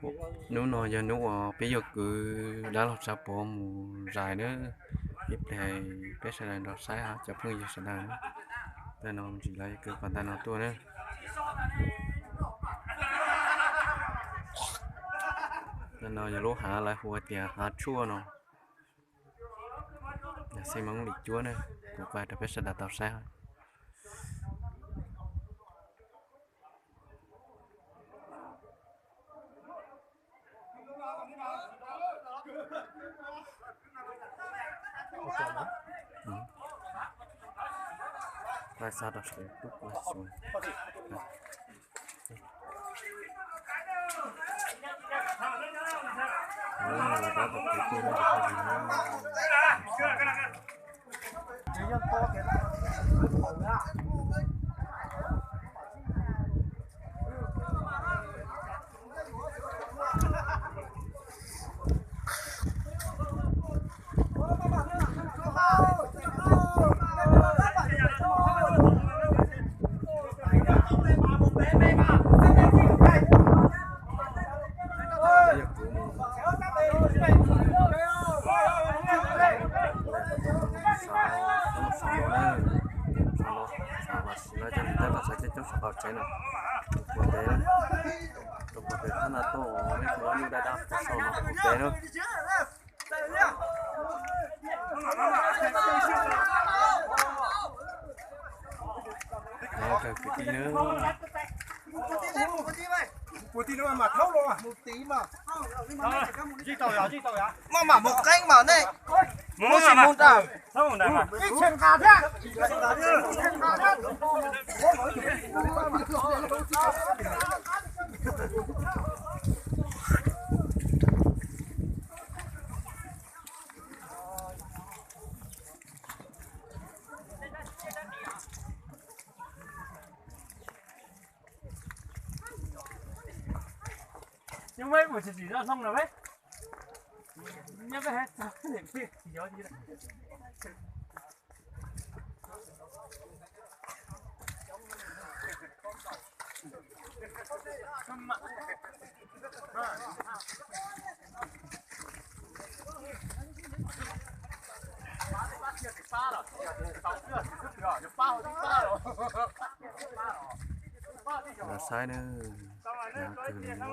Hnub no yog hnub uas peb yuav kwv dab laug Tsav Pov mus zais nawb. Ib pliag peb sawv daws nrog saib cov phooj ywg sawv daws. Tam no ntsis lawv kwv kom ntawm no tuaj nawb. Tam no yog lub hav lawv hu tias hav tshuaj no. Xeem Hmoob Lim Cuab na, kuv pab rau peb sawv daws tau saib. Cov ntawd coob coob sawv hauv tsev no, rau puag pem thab ntaj tuaj, nej tus nyuj daj dab puag saum no puag pem na. Kawg kwv tij na. Maj mam mus qeeb mas nej, kuv tsis mus nrad. Los saib na, hnav kawg li.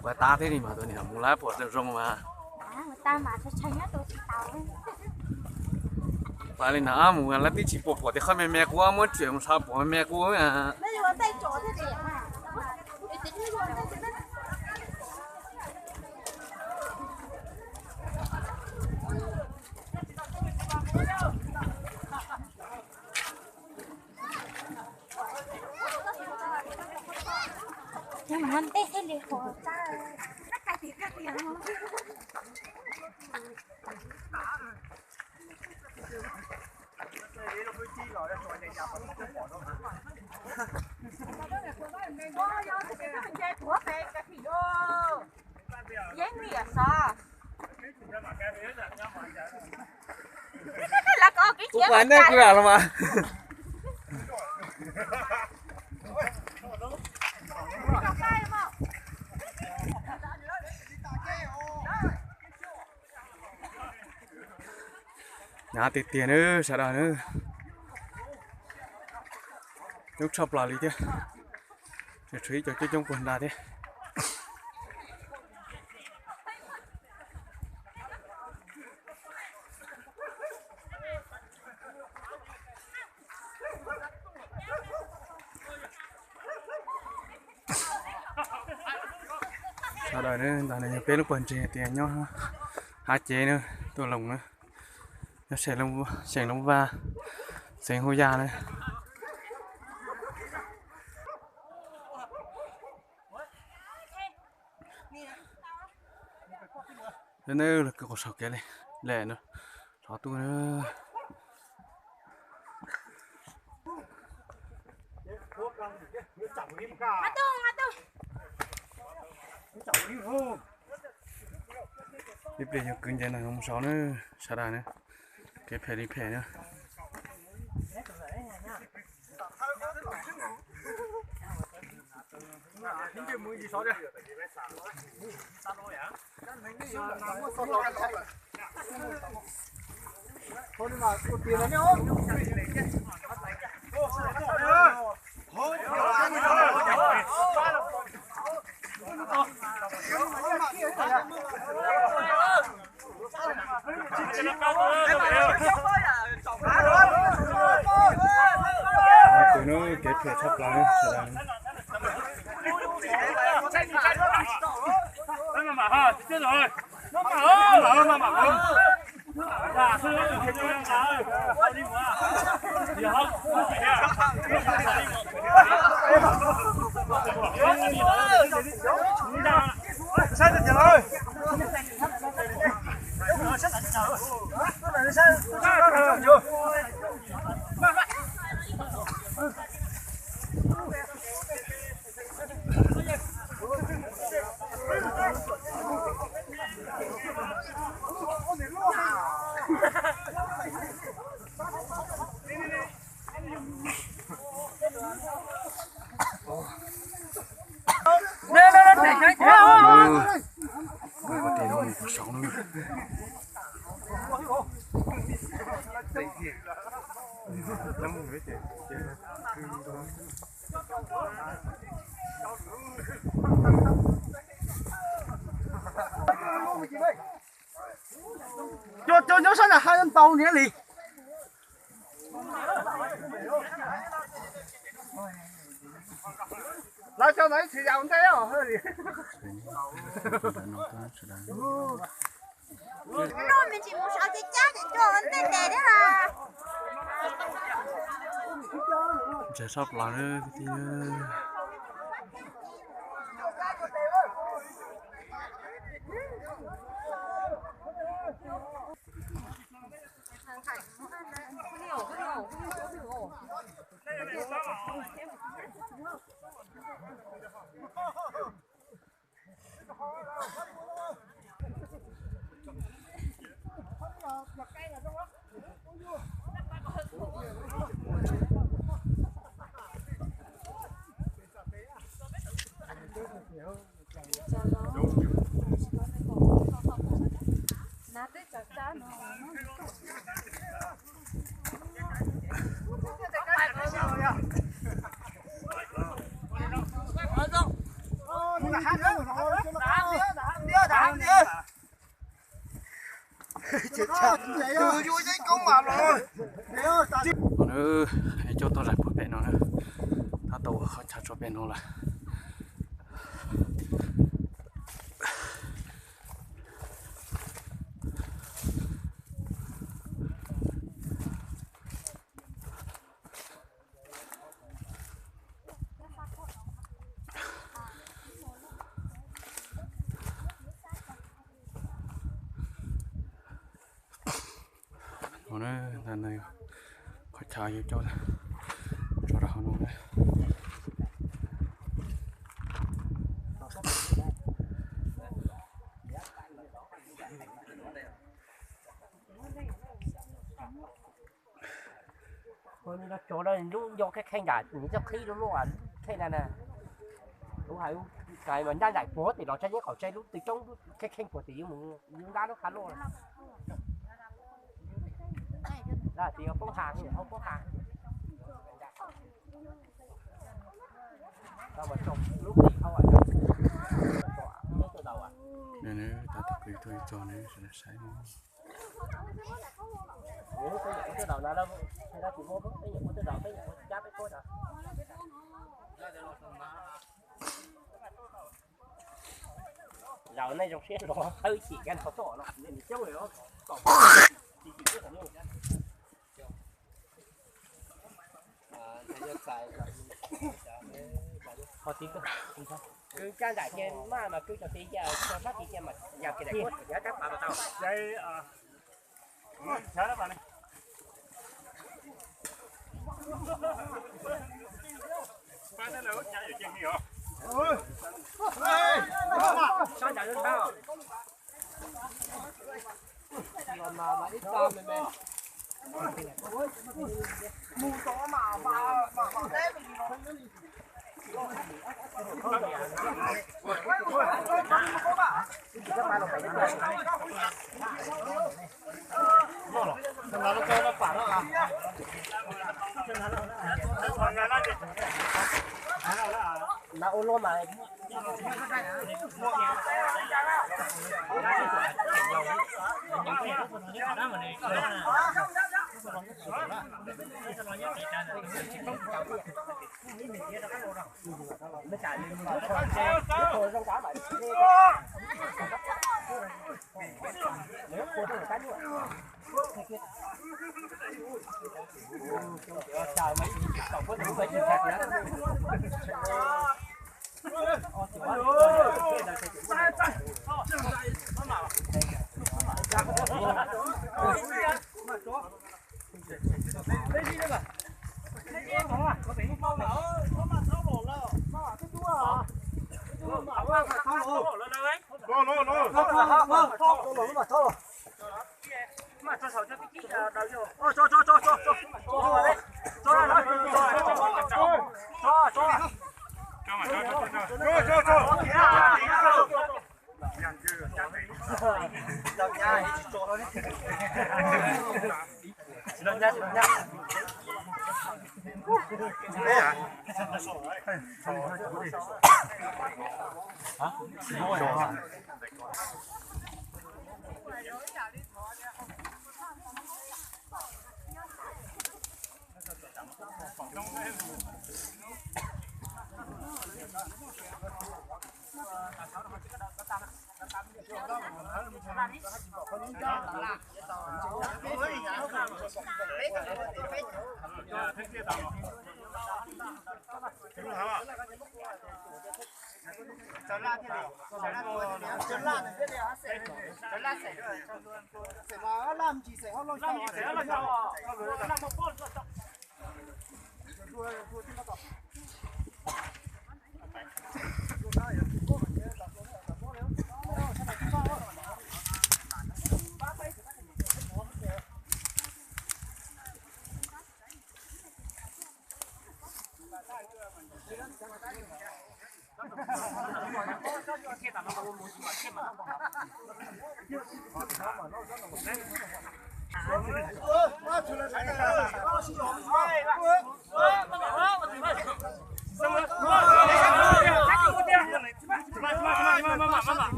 Ua tab thiab li mas tus niam mus lawv pom zoo zoo mas. Pab li na mus lawv twb tsis pom pom tias qhov me me kuv muab tseem mus txhos pom me me kuv. Kuv pab nej kuv lam los mas. Hnyav tiag tiag nawb sawv daws nawb. Coob tshaj plaws li thiab. Tseem tshuav ib co coob coob puag nrad thiab. Sawv daws, ntawm no yog peb lub pawg ntseeg tias nyob Hav Cev na, tuaj Loos na, nyob xeem Loos Vaj, xeev Hauj Yaj na. Neb los kwv qhov saum kev li, lem no, Ob tug na. Ib pliag yuav kwv ncaws no mus saud na, sawv daws na. Kev phem li phem na. Ob tug no kev phem tshaj plaws sawv daws. Cov nyob sab nram hav ntaus niam li. Lawv cov ntawd ib txhia yaus ntej os. Lub me ntsis mus saud ces cab ces coj ntej ntes thiab las. Ntses sab plaws na kwv tij. Cov toj zais puag pem no na, tab tom ua qhov chaw tso pem no lawm. No na, qhov chaw yuav coj tso rau hauv no na. Cov lub nco kheej kheej nram nws txoj qhib lub luaj kheej na na. Lub hais lub kais mas ncaj nraim puag tim los tsaib yeeb qaum tsaib lub tw roob kheej kheej puag tim yuav mus yuav ntab lub qhab luaj. Lawv hais tias yog poob ha, hauv poob ha. Tau mas tso lub tim hauj. Tab tom kwv tuaj ib txog nws sawv daws saib. Zaum nej zoo siab los qhawb chim kab nrho toj no, nws coob li os. Kwv caj nraim ces maj mas kwv cov tid ces tso sab tid ces mas yam kiag daim kuab nyob rab pas mas tau.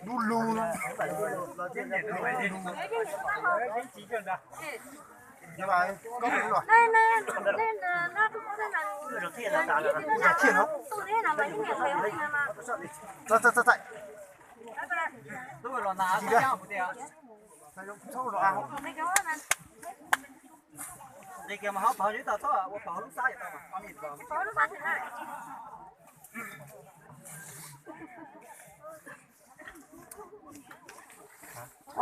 Lub lug no.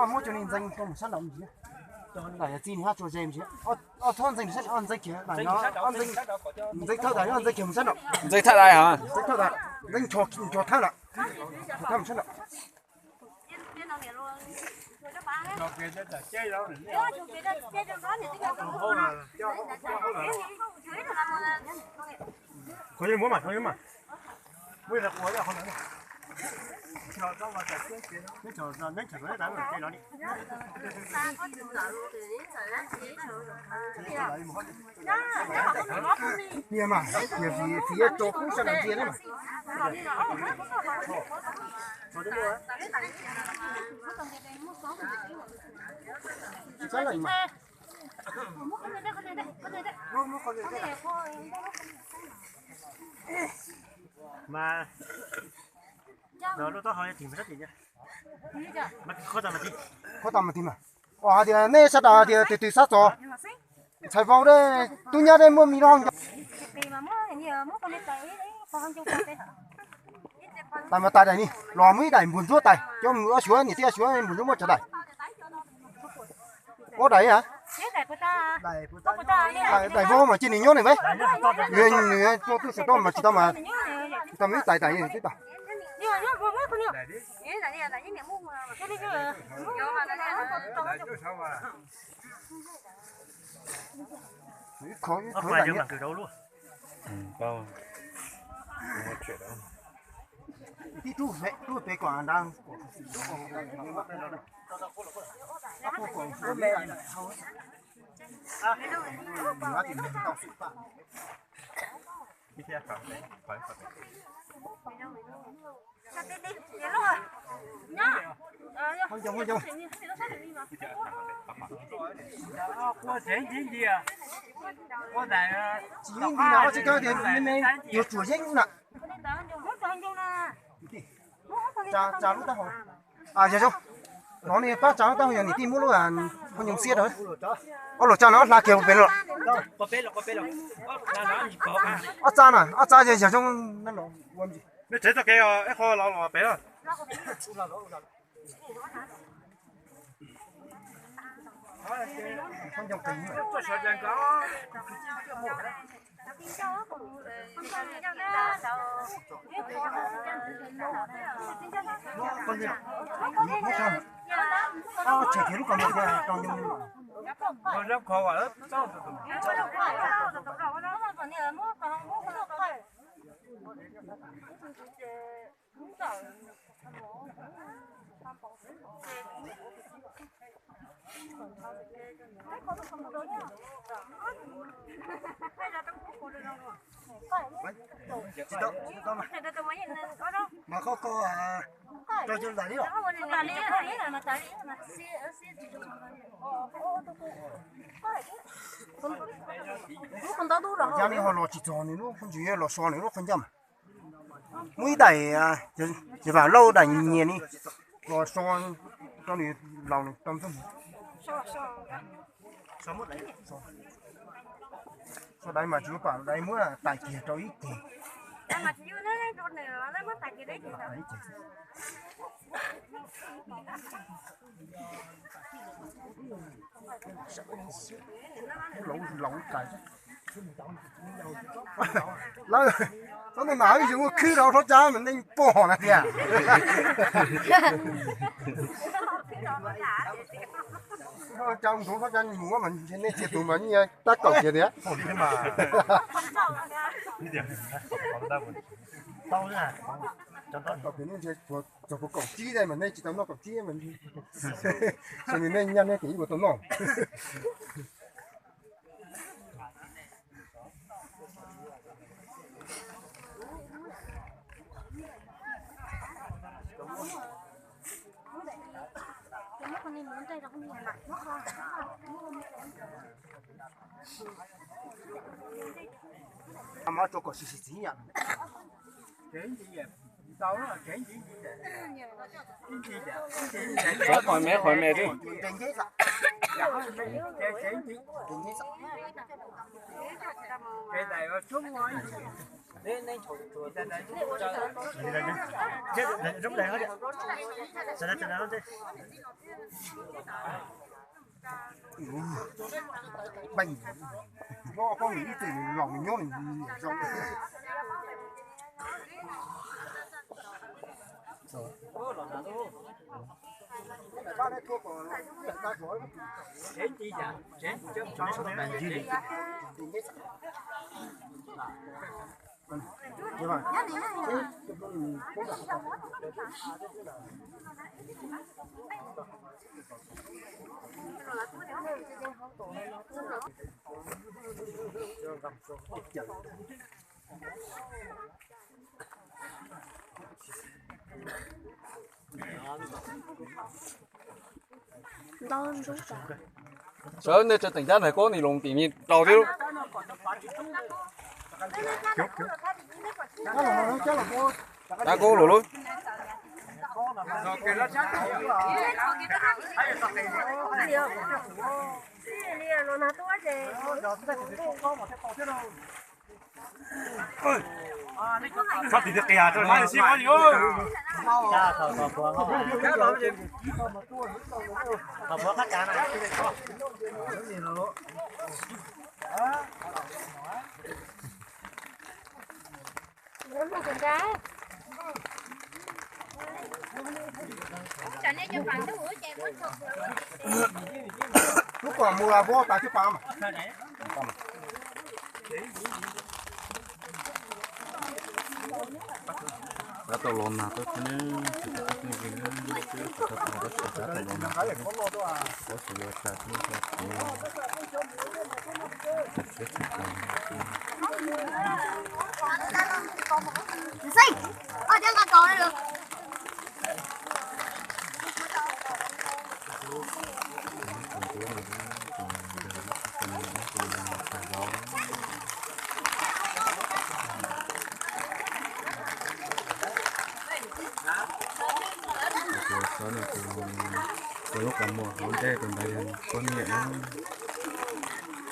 Muab cov neeg ntxeev mus sab nraud ntsis. Yog txij nws hab tsuas ze ntsis. Ob txhob ntxeev, ntxeev kiag, ntxeev thawj tas, ntxeev kiag mus sab nraud. Ntxeev thawj tas, ntxeev ncho thawj lawm. Ncho thawj mus sab nraud. Qhov muab mas, qhov muab mas. Nias mas, nias fiv, fiv tso kub sab nraud ntsia na mas. Sab lawm mas. Mas no lub taub hau tim sab tim no. Mas qhov tas mas tim, qhov tas mas tim mas. Os, hais tias nej sab tas tias tus twg sab tod. Ntxhais vauv dej, tub nyab dej muaj me loj nco. Tais mas tais daim ni, los muaj ib daim npus ntsuab tais, cov mus ob suav niam tij ob suav npus ntsuab muaj tsawg daim. Ob daim a. Daim vauv mas cia nws nyob ne ve. Nws tuaj saum toj mas tsis tau mas, tsis tau mas ib tais tais twb tau. Ib qho ib qho daim ni. Tib rub me rub pem kom nrad. Tsis yeej li no tsis kawg tias me me yuav tsum yeej na. Tsa lub taub hau. Yog zoo, no nej pab tsa lub taub hau yog niam tij muab lub hau nyoo xiab rau. Ob lus tsa no ob hla kiag pem los. Ob tsa na, ob tsa yog zoo. Tsev txoj kev ib qho los pem los. Tshem kiag lub qhov muag rau zoo. Mas koj koj rau cov lais li los. Yam li ho los tsis txog nws lub qhov ntswg, los so nws lub qhov ncauj mas. Muaj ib daim, ces vam lauj daim nyias ni, los so rau nws laus nws tau ntxoog. So daiv mas tsis muaj pam, daiv muab tais kiag rau ib ceg. Lawv txhob ntawm mas wb yus muaj khwb rau hlob Tsab mas nej pom na tiag. Hlob Tsab mus, hlob Tsab mus mas nej txhia tus mas nej tab kaum kiag tiag. Txog puas kaum tsib mas nej tsis tau noj kaum tsib mas, nej nyaj nej kev ua tau noj. Mas tso kom sim sim txiv yam. Qhov me qhov me xwb. Beej, no koj ib txwm los nyob nws zoo. Ntau ntub tas. Sawv nej tsa teem cab ntawm koj ni los tim ni rau thiab lub. Cab koj los lub. Lub kom mus vov tas cov pas mas. Tab tau los nag tau thiab ne, tsis tau tau tej li ne, tsis tau tau tau tsis tau tau los nag tau, tau tsis yuav tas thiab tau tsis tau siab tsis tau. Tus lub qhov muag hauv ntej tus ntawd yog poj niam na.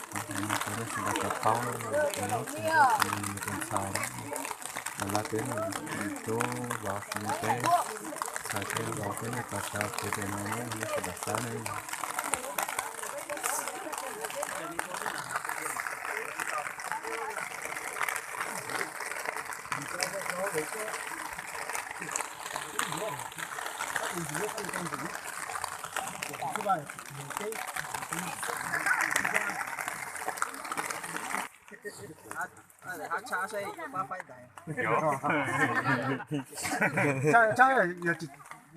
Tus ntawd tus ntxhais, tus lawv peb cub vov xwb peb txhais peb vov peb niaj tau sawv ces tus no nej sawv daws saib ne.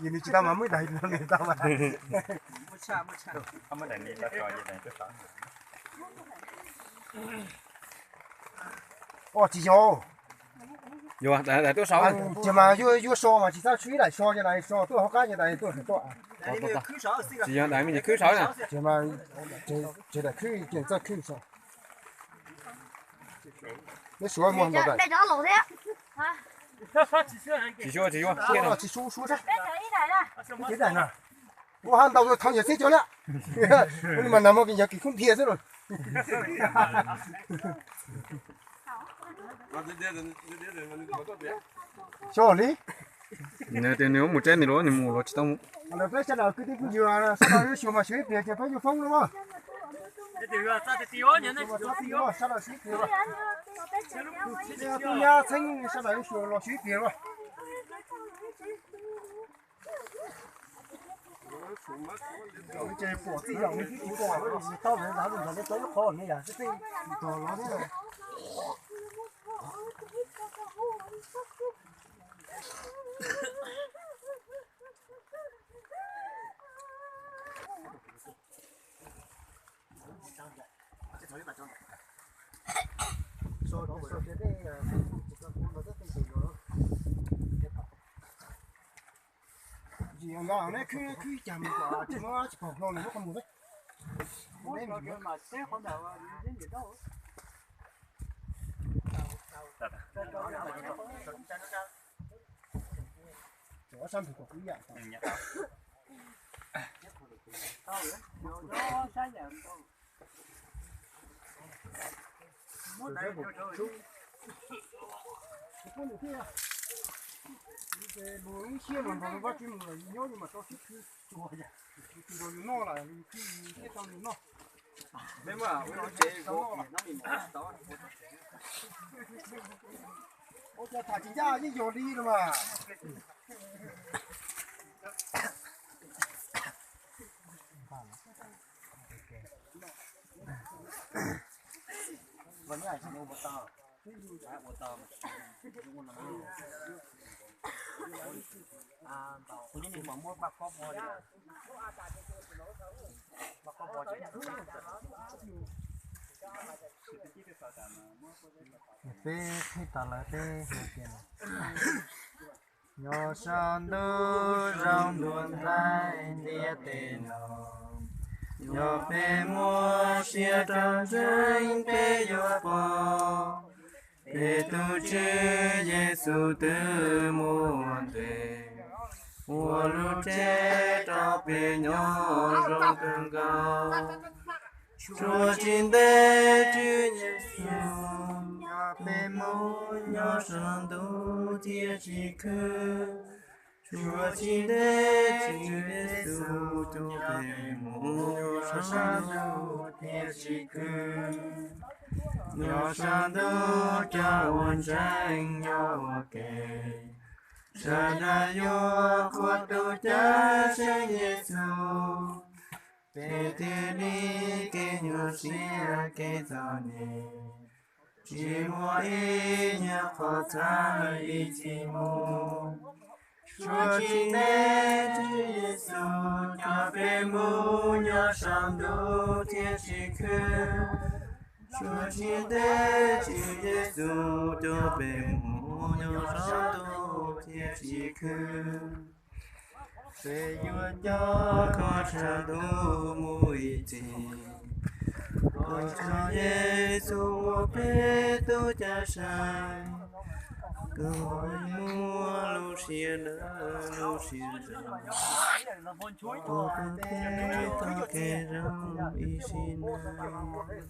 Yog nws tsis tau mas muab ib daim no nws tau mas. Os tsis yog. Yog daim tuaj saud. Ces mas yuav so mas tsis txhob tshuib daim so ces daim so tuaj hauv qab ces daim tuaj tuaj. Tsis yog daim me ntsis khwb saud na. Ces mas ces daim khwb ces txoj khwb so. Neb suav muag ntau daim. Tsis suav tsis suav. Tsis suav suav. Ua hab ntau thau yawg txib cov na. Mas nag hmo kis yog kis khub ntiag xwb los. Xyov li. Nws tias nws mus tsev nws los nws mus los tsis tau mus. Peb sawv daws kwv tij phooj ywg sawv daws yuav xyuas mas xyuas ib pliag ces peb yuav foob no. Sawv daws xyuas ib pliag. Tub nyab txheeb sawv daws yuav xyuas los xyuas ib pliag. Ces pom txij zaum li tib tsis pom tau lawv nrad lub qhov ne yog txij tog los thiab. Tsis yog nrad ne, khwb khwb ib cag mus kom tsis muab tsis pom hlo nws lub qhov muag. Sab ntug kom kuv yam tau. Lub siab mas nrog Vajtswv mus los yus nyob yus mam tau siab khwv tsuas yam, yus nrog yus noj los yus khwv yus thiaj tau yus noj. Ua cas tham tsis ncaj yeej yog li no mas. Peb qhib tas lawv peb hais tias, nyob saum ntuj zoo ntuag nplaig ntiaj teb no, Yog peb muab siab rau ntseeg peb yuav pom, peb tus Tswv Yexus twb mus ntev, ua lub tsev rau peb nyob zoo kawg nkaus. Suav tsis ntev Tswv Yexus, yog peb mus nyob saum ntuj thiaj tsis khwv. Suav tsis ntev Tswv Yexus, coj peb mus nyob saum ntuj thiaj tsis khwv. Nyob saum ntuj cov uas ntseeg nyob ua ke, sawv daws yuav qhuas tus Cawm Seej Yexus. Peb thiaj li kev nyuaj siab kev txom nyem, tsis muaj ib nyuag qhov txhawj ib txhis mus. Suav tsis ntev Tswv Yexus, coj peb mus nyob saum ntuj thiaj tsis khwv. Suav tsis ntev Tswv Yexus, coj peb mus nyob saum ntuj thiaj tsis khwv. Peb yuav coj koj sab ntuj mus ib txhis, kom Tswv Yexus ua peb tus Cawm Seej, kom muaj lub siab dawb lub siab zoo, ua kom peb tau kev zoo ib sim neej.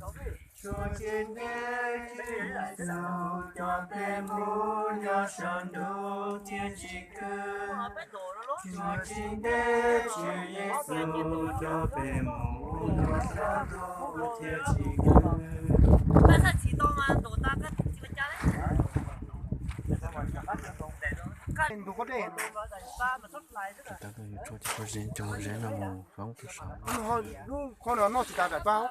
Suav tsis ntev Tswv Yexus, coj peb mus nyob saum ntuj thiaj tsis khwv. Suav tsis ntev Tswv Yexus, coj peb mus nyob saum ntuj thiaj tsis khwv. Tab tom yuav tshuaj cov pob zeb cov pob zeb no mus foob rau saum. Lub qhov no noj tsis tas daim pab.